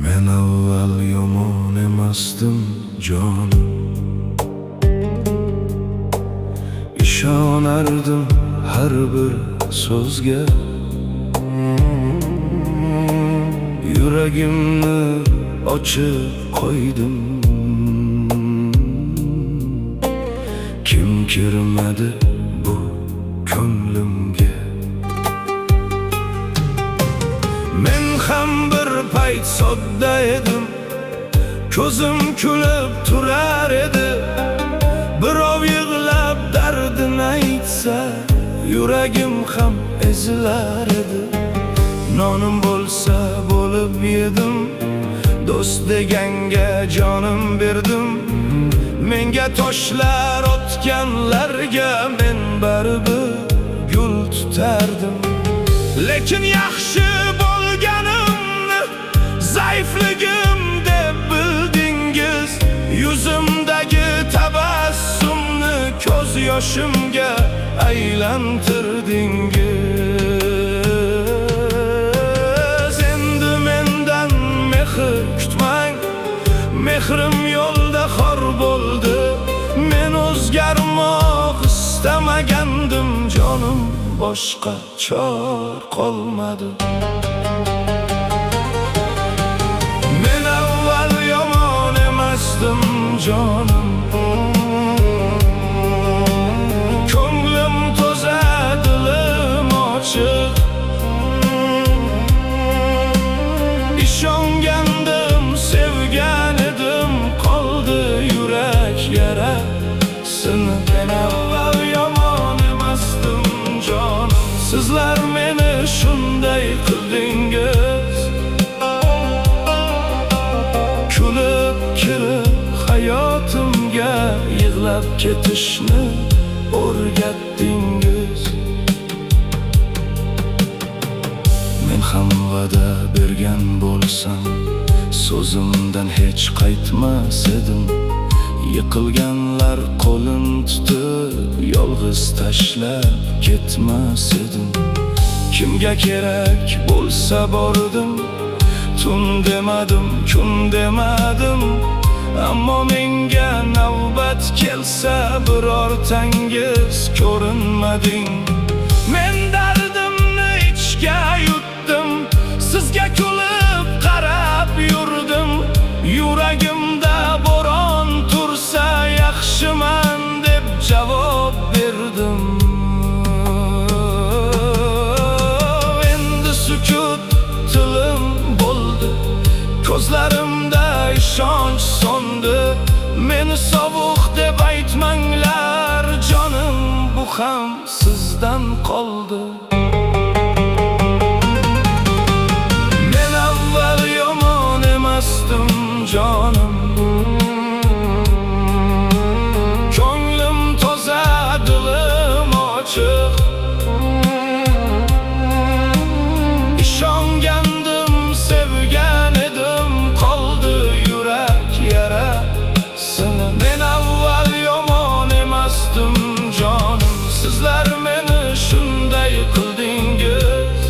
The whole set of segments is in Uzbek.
Men avval yomon emasdim, jonim. Ishonardim har bir so'zga, yuragimni ochib qo'ydim. Kim kirmadi bu ko'nglimga? Men ham bir payt sodda edim, ko'zim kulib turar edi. Birov yig'lab dardini aytsa, yuragim ham ezilar edi. Nonim bo'lsa bo'lib yedim, do'st deganga jonim berdim. Menga toshlar otganlarga men baribir gul tutardim. Lekin yaxshi bo'lganimni zaifligim deb bildingiz. Yuzimdagi tabassumni ko'z yoshimga aylantirdingiz. Endi mendan mehr kutmang, mehrim yo'lda xor bo'ldi. Men o'zgarmoq istamagandim, jonim, boshqa chor qolmadi. Men avval yomon emasdim, jonim. Ko'nglim toza, dilim ochiq. Ishongandim, sevgan edim, qoldi yurak yarasini. Men avval yomon emasdim, jonim. Sizlar meni shunday qildingiz. Kulib kirib hayotimga, yig'lab ketishni o'rgatdingiz. Men ham va'da bergan bo'lsam, so'zimdan hech qaytmas edim. Yiqilganlar qo'lin tutib, yolg'iz tashlab ketmas edim. Kimga kerak bo'lsa bordim, tun demadim, kun demadim. Ammo menga navbat kelsa, birortangiz ko'rinmading. Men dardimni ichga yutdim, sizga kulib qarab yurdim. Yuragimda bo'ron tursa, yaxshiman deb javob berdim. Endi sukut tilim bo'ldi, ko'zlarimda ishonch so'ndi. Meni sovuq deb aytmanglar, jonim, bu ham sizdan qoldi. Men avval yomon emasdim, jonim. Ko'nglim toza, dilim ochiq. Ishongandim, sevgan edim, qoldi yurak yarasini. Men avval yomon emasdim, jonim. Sizlar meni shunday qildingiz.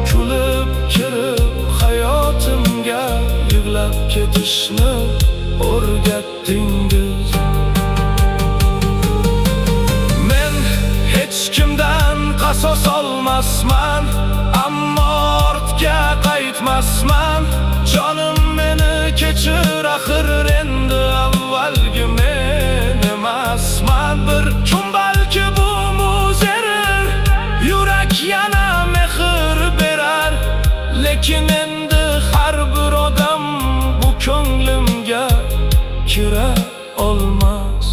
Kulib kirib hayotimga, yig'lab ketishni o'rgatdingiz. Men hech kimdan qasos olmasman, ammo ortga qaytmasman. Jonim, meni kechir, axir endi avvalgi men emasman. Bir kun balki bu muz erir, yurak yana mehr berar. Lekin endi har bir odam bu ko'nglimga kira olmas.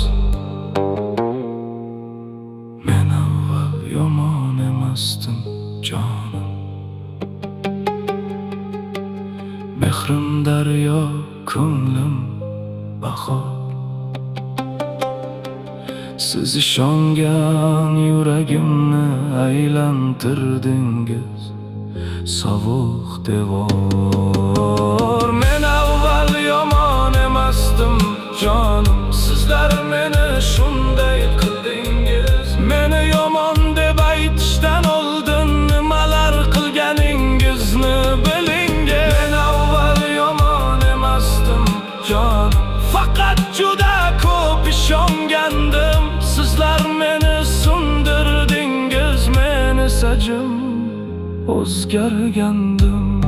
Men avval yomon emasdim, jonim. Mehrim daryo, ko'nglim bahor. Siz ishongan yuragimni aylantirdingiz sovuq devor. Men avval yomon emasdim, jonim. Sizlar meni shunday qildingiz. Meni yomon deb aytishdan oldin nimalar qilganingizni O'zgargandim.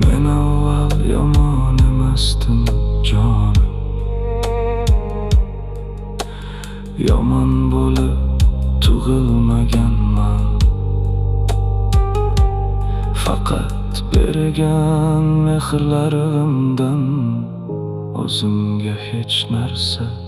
Men avval yomon emasdim, jonim. Yomon bo'lib tug'ilmaganman. Faqat bergan mehrlarimdan o'zimga hech narsa